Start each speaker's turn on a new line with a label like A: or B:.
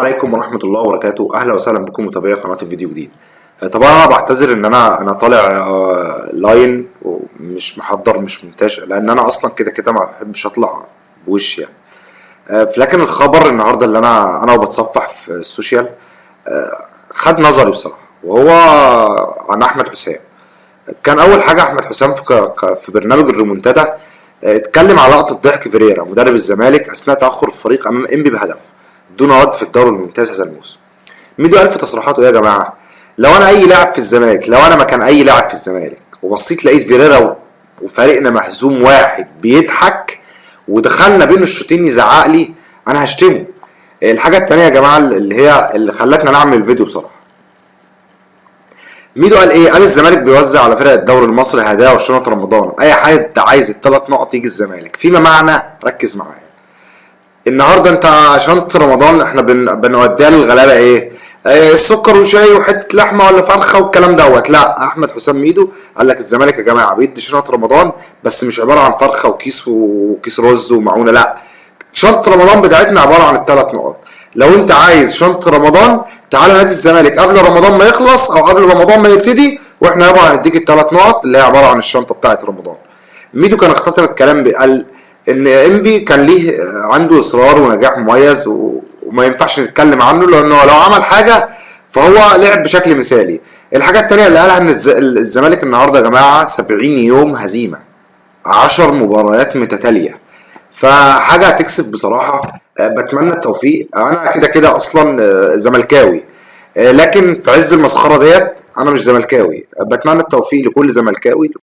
A: عليكم ورحمة الله وبركاته. أهلا وسهلا بكم متابعي قناة الفيديو جديد. طبعا أنا بعتذر إن أنا طالع line ومش محضر، مش مونتاج، لأن أنا أصلا كده كده ما بحبش أطلع بوشي يعني. لكن الخبر النهارده اللي أنا وبتصفح في ال social خد نظري بصراحة، وهو عن أحمد حسام. كان أول حاجة أحمد حسام في برنامج الريمونتادا اتكلم على لقطة ضحك فيريرا مدرب الزمالك أثناء تأخر الفريق أمام إنبي بهدف دون رد في الدوري الممتاز هذا الموسم. ميدو قال في تصريحاته ايه يا جماعة؟ لو انا اي لاعب في الزمالك، لو انا مكان اي لاعب في الزمالك وبصيت لقيت فيريرا وفريقنا مهزوم واحد بيضحك ودخلنا بين الشوطين يزعق لي، انا هشتمه. الحاجة التانية يا جماعة اللي هي اللي خلتنا نعمل الفيديو بصراحة، ميدو قال ايه؟ قال الزمالك بيوزع على فرق الدوري المصري هدايا وشنط رمضان، اي حد عايز الثلاث نقط يجي الزمالك. فيما معنى، ركز معايا، النهارده انت شنطه رمضان احنا بنوديها للغلابه ايه؟ السكر وشاي وحتة لحمه ولا فرخة والكلام دوت. لا، احمد حسام ميدو قال لك الزمالك يا جماعة بيدي شنط رمضان، بس مش عبارة عن فرخة وكيس وكيس رز ومعونه، لا، شنطه رمضان بتاعتنا عبارة عن الثلاث نقط. لو انت عايز شنطه رمضان تعالى نادي الزمالك قبل رمضان ما يخلص او قبل رمضان ما يبتدي، واحنا يابا هنديك الثلاث نقط اللي هي عبارة عن الشنطة بتاعت رمضان. ميدو كان اختتم الكلام قال ان انبي كان ليه عنده اصرار ونجاح مميز وما ينفعش نتكلم عنه لانه لو عمل حاجة فهو لعب بشكل مثالي. الحاجة التانية اللي قالها ان الزمالك النهارده يا جماعة 70 يوم هزيمه، 10 مباريات متتالية، فحاجه هتكسف بصراحة. بتمنى التوفيق. انا كده كده اصلا زملكاوي، لكن في عز المسخره ديت انا مش زملكاوي. بتمنى التوفيق لكل زملكاوي.